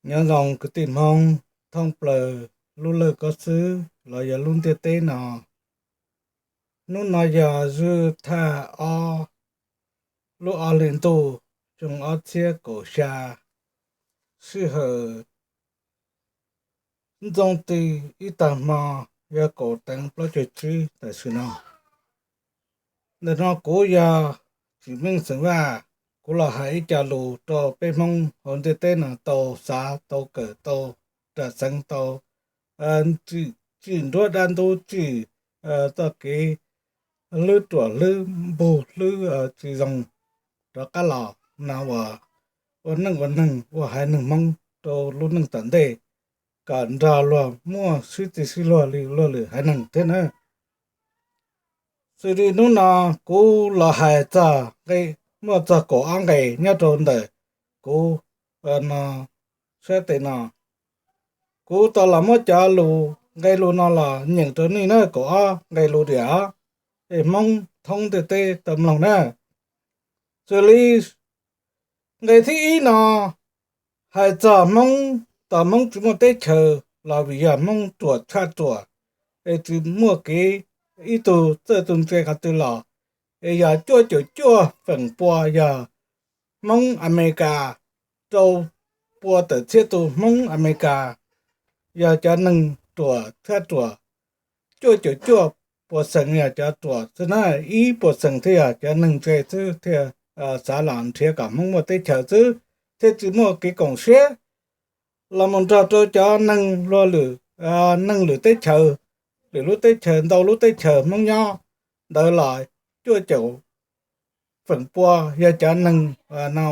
Nyob zoo kwv tij Hmoob thoob plaws lub laj kab xwb los yog lub ntiaj teb no. Hnub no yog zwj thaj ob, lub ob hli ntuj, xyoo ob txhiab kaum xya, sij hawm ntxooj ti ib tag hmo yog kaum teev plaub caug tsib tam sim no. Ntawm no kuv yog Tsim Meej xeem Vaj, kuv los hais ib co lus rau peb Hmoob hauv ntiaj teb no tau xav tau kawm tau, ram xeev tau, tsim nruab dab ntub, tsim txoj kev hlwb ruam hlwb npug hlwb tsis zoo rov qab los no uas ua neej ua neeg ua haiv neeg Hmoob rau lub neej tom ntej kom nrog luag muaj sib txig sib luag li luag lwm haiv neeg thiab na. Xws li hnub no kuv los hais txog nqe, muaj txog kaum ob nqe nyob rau ntawm kuv no sab tes no. Kuv tau los muab cov lus nqe lus no los nyeem rau nej na, kaum ob nqe lus diam os, es Hmoob thoob ntiaj teb tau mloog na. Xws li nqe thib ib no hais txog Hmoob, tos Hmoob tsis muaj teb chaws los vim yog Hmoob ruam tshaj ruam, es tsis muaj kev ib tug txawj tug ntse qhov twg los, es yog cuaj caum cuaj feem pua yog Hmoob Amelikas, rau pua tawm txhiab tus Hmoob Amelikas yog cov neeg ruam tshaj ruam. Cuaj caum cuaj puas xees yog cov ruam xwb na, ib puas xees thiaj yog cov neeg ntse xwb thiaj xav los nrhiav kom Hmoob muaj teb chaws xwb, thiaj tsis muaj kev koom siab los mus nrog rau cov neeg luag lwm, neeg lwm teb chaws, lwm lub teb chaws ntau lub teb chaws Hmoob nyob ntawd los cuaj caum feem pua yog cov neeg no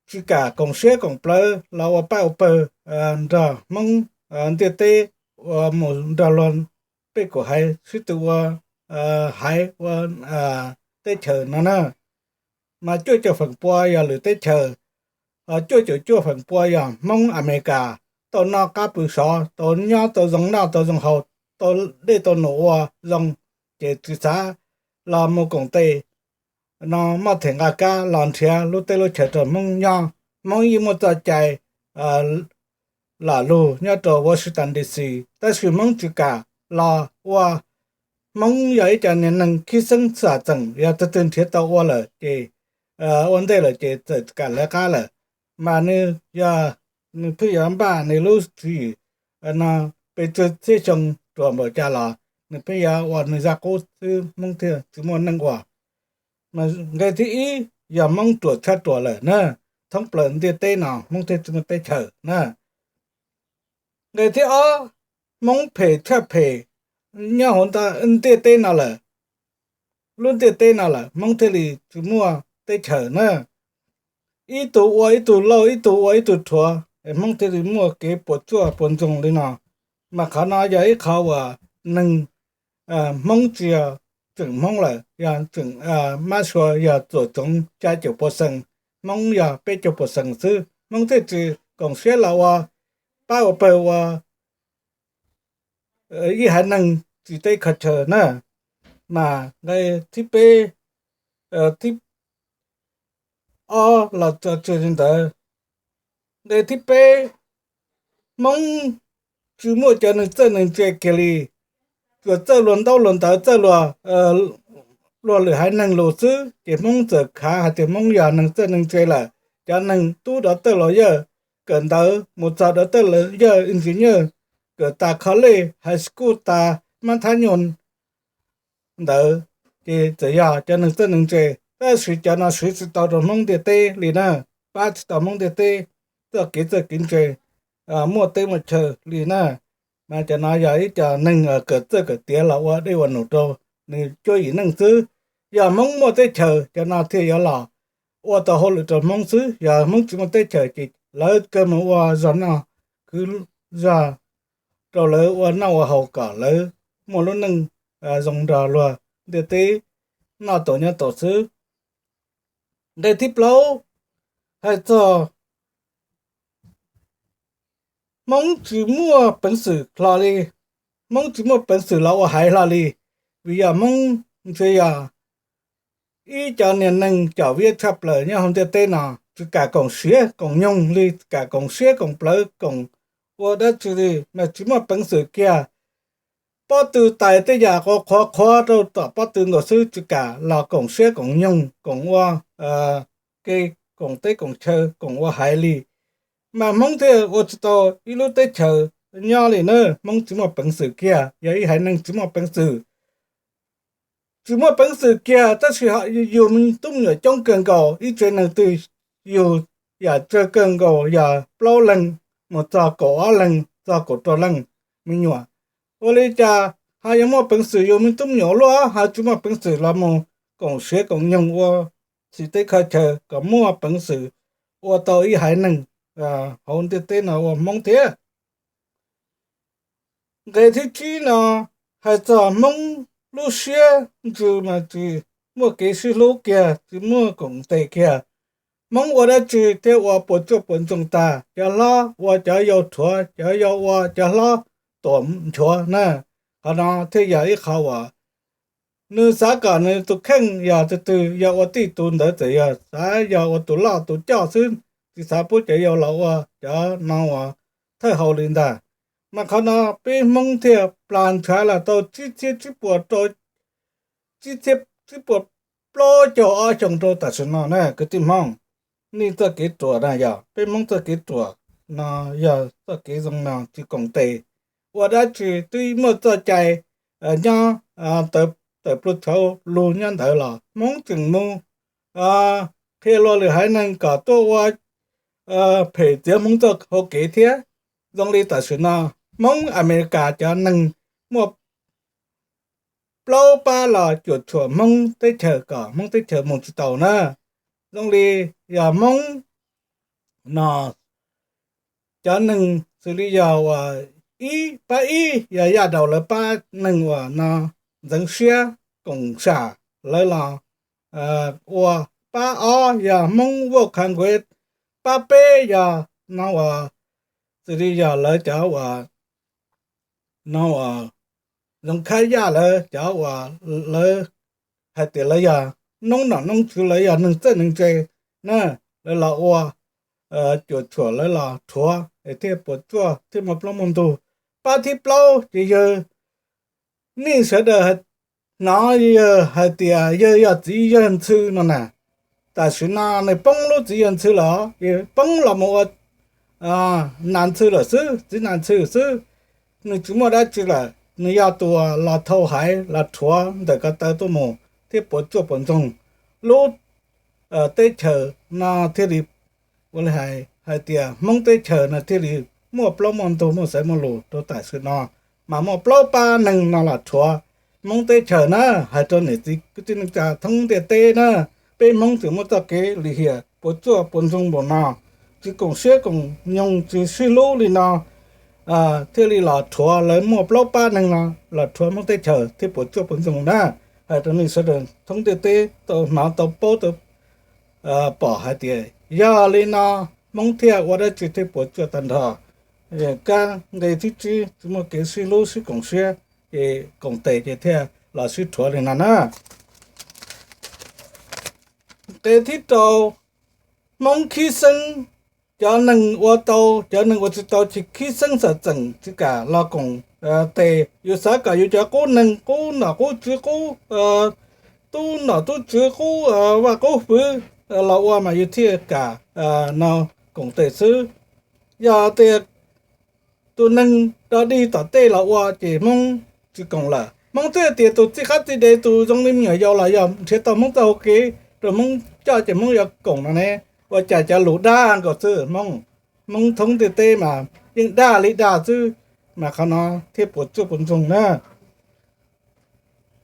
tsis kam koom siab koom plawv los ua pab ua pawg nrog Hmoob ntiaj teb ua mus nrog luag pej kum haiv sib tw ua haiv ua teb chaws no na. Mas cuaj caum feem pua yog lwm teb chaws, ho cuaj caum cuaj feem pua yog Hmoob Amelikas tau noj qab pw sov, tau nyob tau zoo noj tau zoo haus, tau dej tau num ua zoo, ces tsis xav los mus koom tes no muaj them nqa kab los nrhiav lub teb lub chaws rau Hmoob nyob. Hmoob yeej muaj txoj cai lam lug nyob rau Washington D C, tab sis Hmoob tsis kam los ua. Hmoob yog ib co niag neeg khib xeeb xam txeem, yog tus twg nrhiav tau ua lawm ces ua ntej lawm ces txawm kam lawv qab lawm. Mas nws yog, nws pheej yuav npaj nws lub tswv yim no pes tsawg txhiab xyoo ruam npaum cas los nws pheej yuav ua nws zaj qub xwb, Hmoob thiaj tsis muaj neej ua. Mas nqe thib ib yog Hmoob ruam tshaj ruam lawm na, thoob plaws ntiaj teb no Hmoob thiaj tsis muaj teb chaws na. Nqe thib ob, Hmoob phem tshaj phem nyob hauv ntiaj teb no lawm, lub ntiaj teb no lawm Hmoob thiaj li tsis muaj teb chaws na. Ib tug ua ib tug lauj, ib tug ua ib tug rhuav, Hmoob thiaj li muaj kev puas tsuaj puas ntsoog li no. Mas qhov no yog ib qhov uas neeg Hmoob tsis yog tseem Hmoob lawm, yog tseem mab sua yog txuam txoov xya caum puas xees, Hmoob yog peb caug puas xees xwb, Hmoob thiaj tsis koom siab los ua pab ua pawg ua ib haiv neeg tsis teb qhov chaw na. Mas nqe thib peb, thib ob los tso tseg li ntawd. Nqe thib peb, Hmoob tsis muaj cov neeg txawj neeg ntse kiag li, tsuas txawj luag ntaub luag ntawv, txawj luag, luag lwm haiv neeg lus xwb, ces Hmoob txawm khav hais tias Hmoob yog neeg txawj neeg ntse lawm. Cov neeg tub doctor lawyer kawm ntawv mus txog doctor lawyer engineer, kawm tas college, high school, tas mab thab nyoog ntawd, ces txawm yog cov neeg txawj neeg ntse, tab sis cov no siv tsis tau rau Hmoob ntiaj teb li na, pab tsis tau Hmoob ntiaj teb txoj kev txawj kev ntse muaj teb muaj chaw li na. Mas cov no yog ib co neeg kawm txawj kawm tiav los ua dej ua num rau nws cuab yim neej xwb. Yog Hmoob muaj teb chaws, cov no thiaj yuav los ua tau hauj lwm rau Hmoob xwb. Yog Hmoob tsis muaj teb chaws ces lawv kawg mus ua zog noj kwv zog rau lawv ua noj ua haus kom lawv muaj lub neej zoo nrog luag ntiaj teb noj tau nyob tau xwb. Nqe thib plaub, hais txog Hmoob tsis muaj peev xwm hlo li, Hmoob tsis muaj peev xwm los ua haiv hlo li, vim yog Hmoob ntshe yog ib co niag neeg com viab tshaj plaws nyob hauv ntiaj teb no. tsis kam koom siav koom nyoog li, tsis kam koom siab koom plawv koom ua dab tsi li mas tsis muaj peev xwm kiag. Pob tw tais tej yam qhuav qhuav qhuav rau tom pob tw nkaus xwb tsis kam los koom siab koom nyoog koom ua ke, koom teb koom chaw koom ua haiv li. Mas Hmoob thiaj ua tsis tau ib lub teb chaws nyob li na. Hmoob tsis muaj peev xwm kiag, yog ib haiv neeg tsis muaj peev xwm, tsis muaj peev xwm kiag tab sis ho yug me tub me nyuam coob kawg nkaus, ib tsev neeg twg yug yam tsawg kawg nkaus yog plaub leeg mus txog kaum ob leeg txog kaum rau leej me nyuam. Ua li cas ho yuav muaj peev xwm yug me tub me nyuam luaj ho tsis muaj peev xwm los mus koom siav koom nyoog ua txhim teb kho chaw kom muaj peev xwm ua tau ib haiv neeg hauv ntiaj teb no ua Hmoob thiab. Nqe thib tsib no hais txog Hmoob lub siab ntsws mas tsis muaj kev sib hlub kiag, tsis muaj koom tes kiag. Hmoob ua dab tsi thiaj ua puas tsuaj puas ntsoog tag, cov hlob ua cov yau rhuav, cov yau ua cov hlob tuam nchuav na. Qhov no thiaj yog ib qho uas nws xav kom nws tus kheej yog tus twg yog ua tij tus ntawd txawm yog xav yog ua tus loj tus coj xwb, tsis xav pub cov yau los ua cov no uas thawj hau li ntag. Mas qhov no peb Hmoob thiaj plas ntshav los tau tsib txhiab tsib puas rau tsib txhiab tsib puas plaub caug ob xyoos rau tam sim no na kwv tij Hmoob. Nej txoj kev ruam na yog peb Hmoob txoj kev ruam no, yog txoj kev zoo no tsis koom tes, ua dab tsi twb muaj txoj cai nyob tawm plua tshauv lug nyob ntawd los Hmoob tseem mus qhia luag lwm haiv neeg kom tuaj ua phem txiav Hmoob txoj hau kev thiab. Zoo li tam sim no Hmoob Amelikas cov neeg muaj plaub pab los cuam tshuam Hmoob teb chaws kom Hmoob teb chaws mus tsis taus na. Zoo li yog Hmoob no cov neeg xws li yog uas ib pab ib yog Yaj Daus lawv pab neeg uas no ntxeev siab koom sam lawv los ua, pab ob yog Hmoob Vaj Kha Nkuev, pab peb yog no uas xws li yog lawv cov uas no uas Zoov Khab Yaj lawv cov uas lawv hais tias lawv yog noob nom noob tswv, lawv yog neeg txawj neeg ntse na, lawv los ua cuam tshuam lawv los rhuav es thiaj puas tsuaj thiaj muaj plaub muaj ntug. Pab thib plaub ces yawg, nej sawv daws hnov yawg hais tias yawg yog txiv yawg ntxhw no na. Tam sim no nws poob lub txiv yawg ntxhw lawm, poob los mus ua nas ntxhw lawm xwb, txiv nas ntxhw xwb. Nws tsis muaj dab tsi lawm, nws yog tus uas los thau haiv los rhuav ntawm ko taw tuaj mus thiab puas tsuaj puas ntsoog. Lub teb chaws no thiaj li ua li hais hais tias Hmoob teb chaws no thiaj li muaj plaub muaj ntug muaj xaiv muaj lus rau tam sim no, mas muaj plaub pab neeg no los rhuav Hmoob teb chaws na. Hais rau niam txiv kwv tij neej tsa thoob ntiaj teb na, peb Hmoob tseem muaj txoj kev lim hiam puas tsuaj puas ntsoog npaum no, tsis koom siab koom nyoog tsis sib hlub li no, thiaj li los rhuav, lawv muaj plaub pab neeg no los rhuav Hmoob teb chaws thiaj puas tsuaj puas ntsoog na. Hais rau nej sawv daws thoob ntiaj teb tau hnov tau paub tau pom hais tias yog li no Hmoob thiaj ua dab tsi thiaj puas tsuaj tag nrho. Kab nqe thib tsib tsis muaj kev sib hlub sib koom siab, ces koom tes ces thiaj los sib rhuav li no na. Nqe thib rau, Hmoob khib xeeb, cov neeg ua tau cov neeg ua tsis tau ces khib xeeb xam txeem tsis kam los koom tes. Yus xav kom yus cov qub neeg qub nom qub tswv qub tub nom tub tswv qub vaj qub hwv los ua mas yus thiaj kam no koom tes xwb. Yog tias tus neeg dog dig tom tej los ua ces Hmoob tsis koom lawm. Hmoob twb tias tus txij qab txij dev tus zoo li me nyuam yaus los yog nrhiav tau Hmoob txoj hau kev rau Hmoob coj ces Hmoob yuav koom no ne. Ua cas cov lus dag nkaus xwb Hmoob. Hmoob thoob ntiaj teb mas yeej dag li dag xwb, mas qhov no thiaj puas tsuaj puas ntsoog na.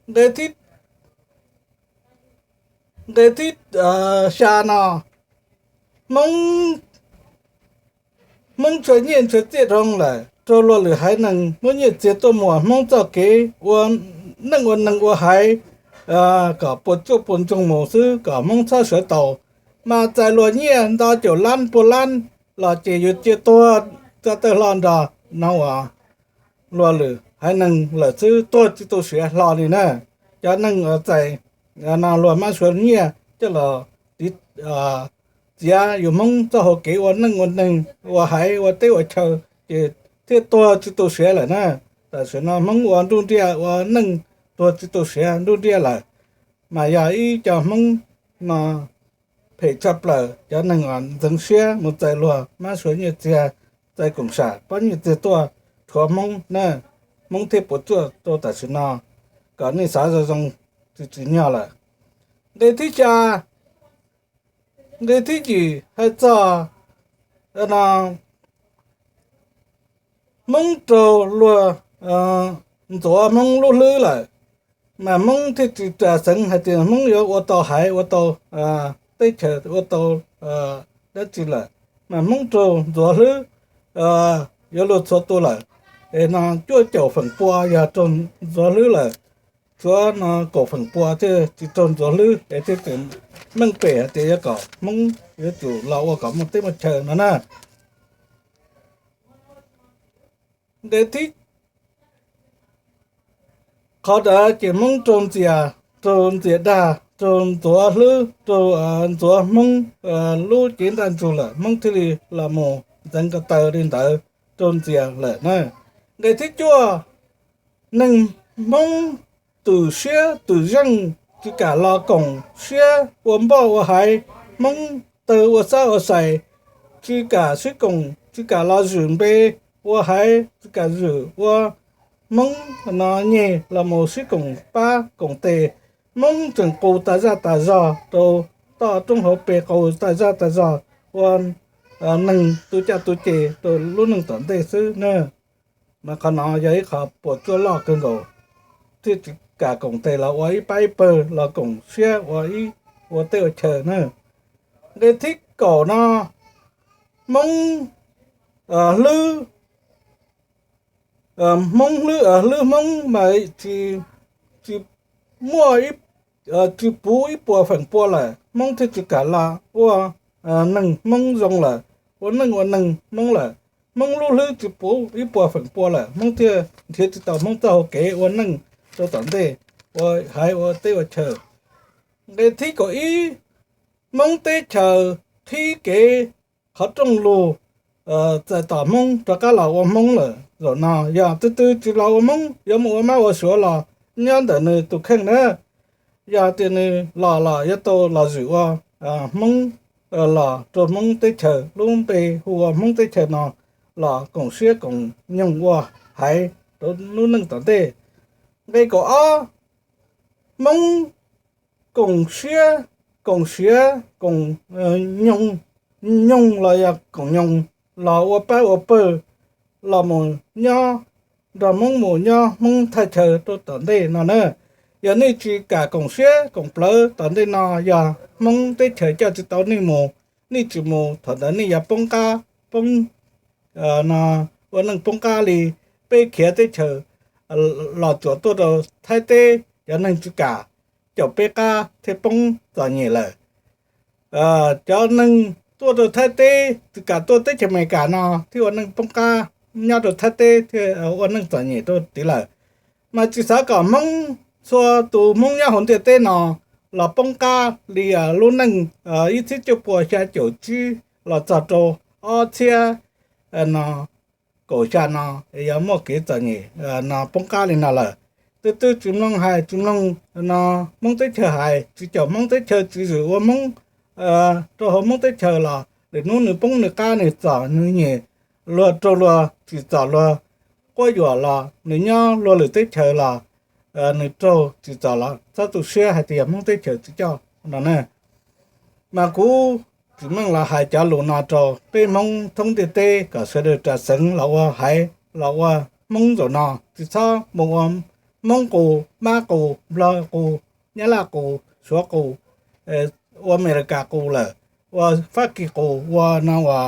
Nqe thib, nqe thib xya no, Hmoob, Hmoob ntshaw nyiaj ntshaw txiaj dhau lawm, raug luag lwm haiv neeg muab nyiaj txiag tuaj muas Hmoob txoj kev ua neej ua neeg ua haiv kom puas tsuaj puas ntsoog mus xwb kom Hmoob txhob sawv taus. Mas txais luag nyiaj nto caum lab pua lab los ces yuav cia tuag tsa tawg hlo nrog no uas luag lwm haiv neeg lawm xwb, tuag tsis tu siav hlo li na. Cov neeg txais no luag mab suav nyiaj coj los tiv txiav yus Hmoob txoj hau kev ua neej ua neeg, ua haiv ua teb ua chaw, ces thiaj tuag tsis tu siav lawm na. Tam sim no Hmoob ua nruj nriaj ua neej tuag tsis tu siav nruj nriaj lawm, mas yog ib co Hmoob no phem tshaj plaws, cov neeg uas ntxeev siab mus txais luag, mab suav nyiaj txiag, txais koom sam pob nyiaj txiag tuaj rhuav Hmoob na. Hmoob thiaj puas tsuaj rau tam sim no, kom nej xav zoo zoo, tsis tsim nyog lawm. Nqe thib xya, nqe thib yim hais txog no, Hmoob raug luag ntxuav Hmoob lub hlwb lawm, mas Hmoob thiaj tsis ras xeev hais tias Hmoob yuav ua tau haiv, ua tau teb chaws, ua tau dab tsi lawm, mas Hmoob raug ntxuav hlwb yuav luag txhua tus lawm. Es no cuaj caum feem pua yog raug ntxuav hlwb lawm, tshuav no kaum feem pua thiaj tsis raug ntxuav hlwb, es thiaj tseem meej pem hais tias yuav kom Hmoob yuav tsum los ua kom muaj teb muaj chaw no na. Nqe thib, qhov ntawd ces Hmoob raug ntxias, raug ntxias dag, raug ntxuav hlwb, raug ntxuav Hmoob lub cev ntaj ntsug lawm, Hmoob thiaj li los mus ntxeev ko taw li ntawd, raug ntxias lawm na. Nqe thib cuaj, neeg Hmoob twm siab twm zeej, tsis kam los koom siab ua npoj ua haiv, Hmoob tawg ua xab ua xais, tsis kam sib koom, tsis kam los zwm npe ua haiv, tsis kam zwm ua Hmoob no nyeg los mus sib koom pab koom tes. Hmoob tseem qus tas zaj tas zog rau toj roob hauv pes, qus tas zaj tas zog ua neeg tu caj tu ces rau lub neej tom ntej xwb na. Mas qhov no yog ib qho puas tsuaj loj kawg nkaus, thiaj tsis kam koom tes los ua ib pab ib pawg, los koom siab ua ib, ua teb ua chaw na. Nqe thib kaum no, Hmoob hlwb, Hmoob hlwb, hlwb Hmoob mas tsis muaj, tsis puv ib puas feem pua lawm, Hmoob thiaj tsis kam los ua neeg Hmoob zoo lawm, ua neej ua neeg Hmoob lawm. Hmoob lub hlwb tsis puv ib puas feem pua lawm, Hmoob thiaj nrhiav tsis tau Hmoob txoj hau kev ua neej rau tom ntej, ua haiv ua teb ua chaw. Nqe thib kaum ib, Hmoob teb chaws qhib kev qhov rooj lug txais tos Hmoob rov qab los ua Hmoob lawm. Zaum no yog twg twg tsis los ua Hmoob, yuav mus ua Mab ua Suav los nyob ntawm nws tus kheej na. Yog tias nws los los yuav tau los zwm ua Hmoob, los rau Hmoob teb chaws, lub npe hu ua Hmoob teb chaws no los koom siab koom nyoog ua haiv rau lub neej tom ntej. Nqe kaum ob, Hmoob koom siab, koom siav, koom nyoog, nyoog los yog koom nyoog, los ua pab ua pawg, los mus nyob, nrog Hmoob mus nyob Hmoob thaj chaw rau tom ntej no na. Yog nej tsis kam koom siab koom plawv tom ntej no, yog Hmoob teb chaws coj tsis tau nej mus, nej tsis mus, thaum ntawd nej yuav poob qab, poob, no, ua neej poob qab li peb khiav teb chaws los tsuam tuaj rau Thaib teb, cov neeg tsis kam, caum peb qab thiaj poob txom nyem lawm. Cov neeg tuaj rau Thaib teb tsis kam tuaj teb chaws Amelikas no thiaj ua neej poob qab, nyob rau Thaib teb thiaj ua neej txom nyem rau tid lawm. Mas tsis xav kom Hmoob, txhua tus Hmoob nyob hauv ntiaj teb no los poob qab li lub neej ib txhiab cuaj pua xya caum tsib los txog rau ob txhiab no kaum xya no, es yuav muaj kev txom nyem no poob qab li no lawm. Twb twb tsis mloog hais, tsis mloog no Hmoob teb chaws hais, tsis caum Hmoob teb chaws, tsis zwm ua Hmoob rau hauv Hmoob teb chaws los lwm hnub nws poob nws qab, nws txom nws nyem, luag raug luag tsim txom luag quab yuam los nws nyob luag lwm teb chaws los nws raug tsim txom los txhob tu siab hais tias yog Hmoob teb chaws tsis coj no na. Mas kuv tsis meej los hais cov lus no rau peb Hmoob thoob ntiaj teb kom sawv daws ras xeev los ua haiv los ua Hmoob zaum no, tsis txhob mus ua Hmoob qus, Mab qus, Nplog qus, Nyab Laj qus, Suav qus, ua Amelikas qus lawm, ua Fab Kis qus, ua no ua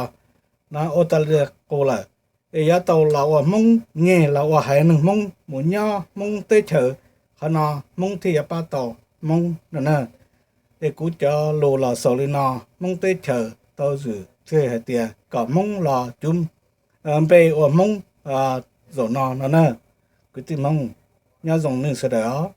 Australia qus lawm. Es yuav tau los ua Hmoob nyeg, los ua haiv neeg Hmoob, mus nyob Hmoob teb chaws, qhov no Hmoob thiaj yuav pab tau Hmoob no na. Es kuv cov lus los xaus li no, Hmoob teb chaws tau zwm tseg hais tias kom Hmoob los cuv npe ua Hmoob zaum no no na. Kwv tij Hmoob, nyob zoo nej sawv daws os.